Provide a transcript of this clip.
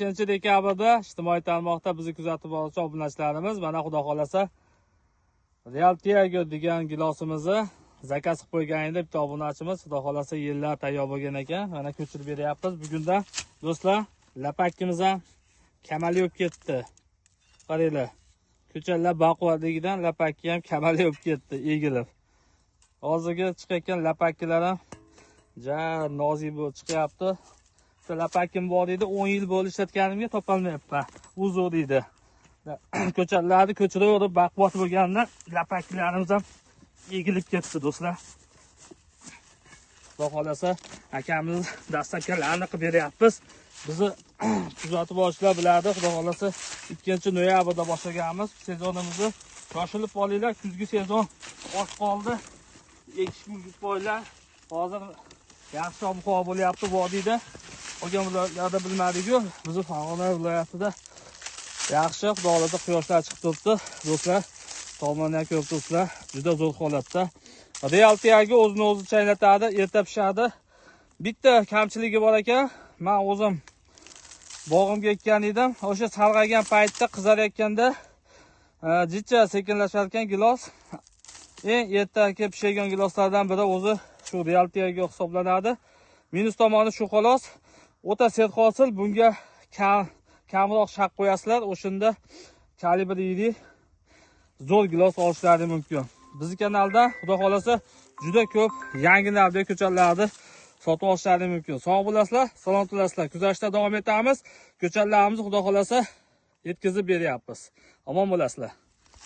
5 dekabrda ijtimoiy tarmoqda bizni kuzatib boruvchi obunachilarimiz, mana, xudo xohlasa, Real Tiago degan gilosimizni zakaz qilib qo'ygan edi bitta obunachimiz. Xudo xohlasa, yillar tayyor bo'lgan ekan. Mana, ko'chirib beryapmiz. Bugundan, do'stlar, lapakimiz ham kamayib ketdi. Qaranglar. Ko'chatlar baquvvatligidan lapakki ham kamayib ketdi, egilib. Hozirgi chiqayotgan lapakkilar ham ja nozik bo'lib chiqyapti. Bitta lapakim bor edi, 10 yil bo'ldi ishlatganimga, topolmayapman. Uzr deydi. Ko'chatlarni ko'chiraverib baquvvat bo'lgandan lapaklarimiz ham egilib ketdi, do'stlar. Xudo xohlasa, akamiz доставка larni qilib beryapmiz. Bizni kuzatib borishlar biladi. Xudo xohlasa, 2 noyabrda boshlaganmiz sezonimizni. Shoshilib olinglar, kuzgi sezon oz qoldi. Ekishga ulgurib qo'yinglar. Hozir yaxshi ob-havo bo'lyapti vodiyda. Qolgan viloyatlarda bilmadik-ku. Bizni Farg'ona viloyatida yaxshi, xudo xohlasa, quyoshlar chiqib turibdi. Do'stlar, tomonni ham ko'rib turibsizlar. Juda zo'r holatda. Real Tiago o'zini o'zi chaynatadi, erta pishadi. Bitta kamchiligi bor ekan. Men o'zim bog'imga ekkan edim. O'sha sarg'aygan paytda, qizarayotganda jicha sekinlashar ekan gilos. Eng erta kelib pishadigan giloslardan biri o'zi shu Real Tiago hisoblanadi. Minus tomoni shu xolos. O'ta serhosil, bunga kamroq shaq qo'yasizlar, o'shanda kalibr iri zo'r gilos olishlari mumkin. Bizni kanalda, xudo xohlasa, juda ko'p yangi navdagi ko'chatlarni sotib olishlari mumkin. Sog' bo'lasizlar, salomat bo'lasizlar. Kuzatishda davom etamiz. Ko'chatlarimizni, xudo xohlasa, yetkazib beryapmiz. Omon bo'lasizlar.